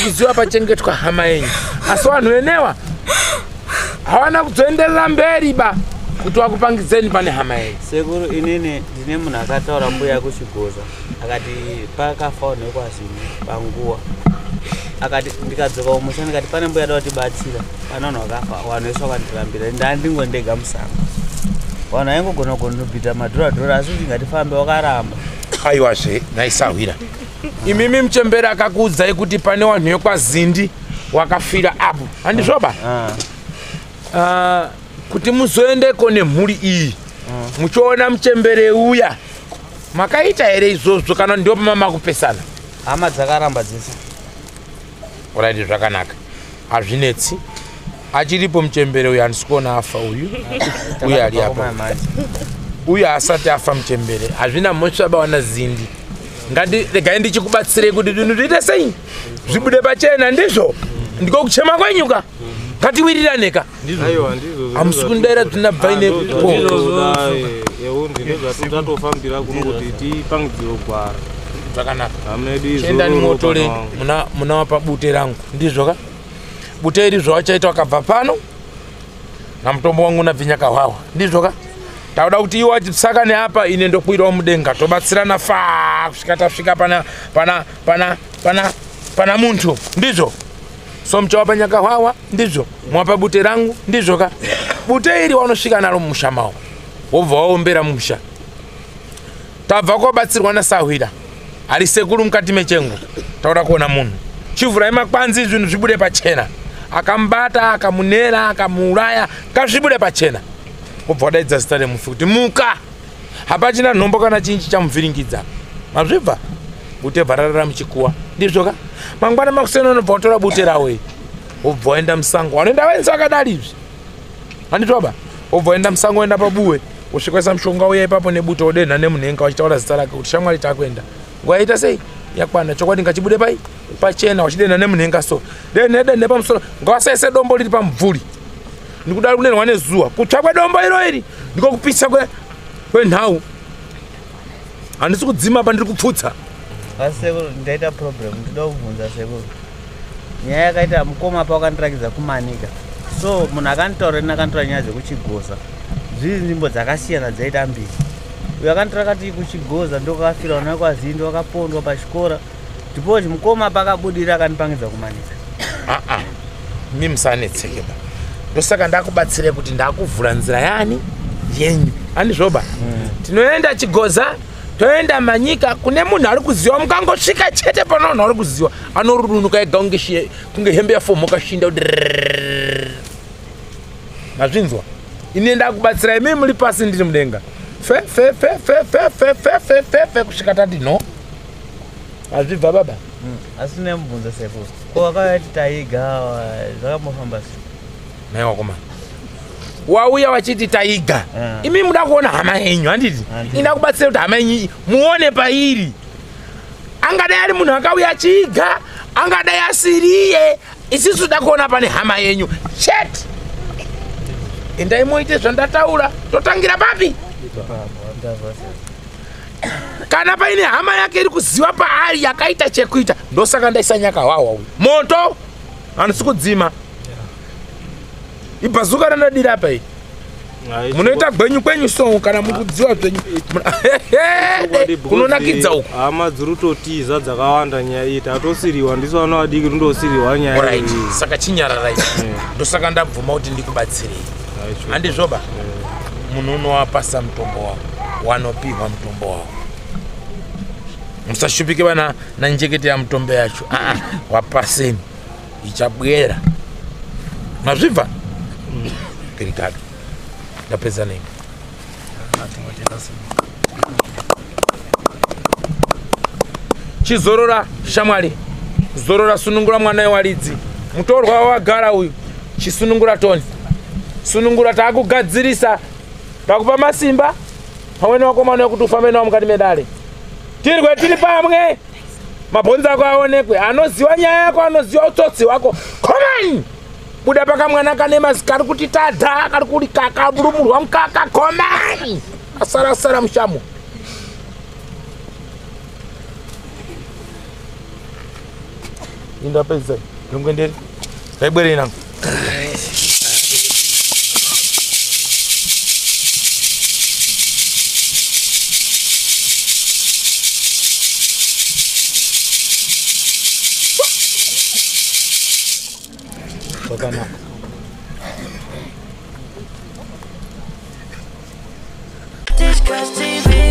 Tikuziva pachengetwa hama yenyu, asi vanhu venewa hawana kuzoenderera mberi ba kuti wakupangidzeni pane hama yenyu. Sekuru, inini ndine munhu akataura mbuya kuchigoza, akati pakafa vanhu vekwazini panguva, akati ndikadzoka kumusha ndikati pane mbuya da kutibatsira pane vanhu vakafa, vanhu vese vakandirambira, ndandingondega musango, vanhu vaingogona kugona madhoradhora, asi kuti ngatifambe wakaramba. Aiwazve naisahwira, imimi muchembere akakuudzai kuti pane vanhu vekwazindi wakafira apo, handizvoba? Kuti muzoendeko nemhuri iyi muchiona muchembere uya, makaita here izvozvo kana ndio pamamakupesana? Hama dzakaramba dzese. Alright, zvakanaka, hazvinetsi. Achiripo muchembere uyu, handisi kuona afa uyu. Uyu ari apa uyu asati afa muchembere. Hazvina mhosva bawana zindi, ngati regai ndichikubatsirei kuti zvinhu zviite sei, zvibude pachena. Ndizvo, ndiko kuchema kwenyuka, ngatiwiriraneka. Aiwa, ndizvo. Hamusi kundaira tinabva ine po. Ndizvo tatofambira kuno kuti tipangidzirwe gwara. Zvakanaka. Hama yedu Chiendani izororo motore pano. munawapa bute rangu, ndizvo ka? Bute iri zvawachaita wakabva pano namutombo wangu unabvinyaka hwawa, ndizvo ka? Tauda kuti iwo achitsaka neapa, ine ndokwirawo mudenga, tobatsirana fa kusvika tasvika pana pana pana pana pana muntu, ndizvo? So muchawapa nyakahwawa, ndizvo? Mwapa bute rangu, ndizvo ka? Bute iri wanosvika naro mumusha mawo, wobva waombera mumusha. Tabva kobatsirwa nasahwira ari sekuru mukati mechengo, tauda kuona munhu, chivhurai makwanzi, zvinhu zvibude pachena. Akamubata, akamunera, akamuuraya, ngazvibude pachena. Wobva wadaidza zita remufi kuti muka, hapachina nhombo kana chinji chamuvhiringidza. Mazvibva, bute bva rarara muchikuwa, ndizvo ka? Mangwana makuseni unobva watora bute rawo iri, wobva waenda musango. Wanoenda vaenzi vakadari izvi, handitoba? Wobva waenda musango, waenda pabuwe, wosvika waisa mushonga uya ipapo nebute, wodenha nemunhenga wachitaura zita rake kuti shamwari, takuenda, nguva yaita sei, yakwana, chokwadi ngachibude pai pachena. Wachidenha nemunhenga so, denhe denhe pamusoro, ngawasaise dombo riri pamubvuri, ndikuda kunenhwa nezuva. Kutsva kwedombo iro iri ndiko kupisa kwenhau. Handisi kudzima pa, ndiri kupfutsa. Asi sekuru, ndaita problem, ndinoda kubvunza sekuru. Nyaya yakaita mukoma pawakandirakidza kumanika, so munhu akanditaura ini akanditora nyaya dzekuchigoza, dziri nzvimbo dzakasiyana dzaita mbiri. Uyo akanditora akati kuchigoza ndokakafira vana vekwazindo vakapondwa pachikora, ndipoti mukoma pakabudira akandipangidza kumanika. Aa, mi musanetseke ba, ndosaka ndakubatsire kuti ndakuvhura nzira yani yenyu, handizvoba? Tinoenda Chigoza, toenda Manyika kune munhu ari kuziva. Mukangosvika chete pana munhu ari kuziva, anorudunuka ega kunge hembe yafomoka shinda kuti rrrr. Mazvinzwa? Ine ndakubatsirai, imi muri pasi, ndiri mudenga, fe fe fe fe fe fe fe fe fe fe kusvika tati no. Hazvibva baba. Asi nemubvunzo sekuru, ko wakauya ti taiga, zvakambofamba sei? Nai wakomana wauya wachiti taiga, imi muda kuona hama yenyu, handiti? Handiti. Ida kubatsira kuti hama yenyu muone pairi. Angadai ari munhu akauya achiiga, angadai asiriye, isisu da kuona pane hama yenyu chete. Endai moite zvandataura. Totangira papi? Ndazwa sekuru. Kana paine hama yake iri kuziva paari yakaita chekuita, ndosaka ndaisa nyakahwahwa uyu moto, handisi kudzima, ibhazuka randadira apa iyi. Munoita gwenyu kwenyu, so kana muri kudziwa zvenyu kunonakidza uku. Hama dziri kutotiza dzakawanda, nyaya iyi tatosiriwa, ndisu vana vadiki tindosiriwa nyaya Alright, iyi. saka chinyararai, ndosaka ndabvuma kuti ndikubatsirei, handizvoba? Munhu unowapasa mutombo wavo, wanopihwa mutombo wavo, musashupike vana nanjekete yamutombo yacho. Aa, wapaseni, ichabwera. Mazvibva? Pirikado, ndapedza nemi. Chizorora shamwari, zorora, sunungura mwana wewaridzi, mutorwa wagara uyu, chisunungura toni, sunungura. Taakugadzirisa, takupa masimba pamwe nevakomana ekuti ufambe navo mukati medare, tirwe tiri pamwe, mabhonzo ako aonekwe, anoziva nyaya yako, anoziva utsotsi hwako. Komani, buda pakamwana kane mazi kari kuti tadha, kari kuri kaburumurwa mukaka. Komani, asara sara mushamo. Indapedzai. Ndongwenderi. Ngaibwerei nangu. Zvakanaka. Discuss TV.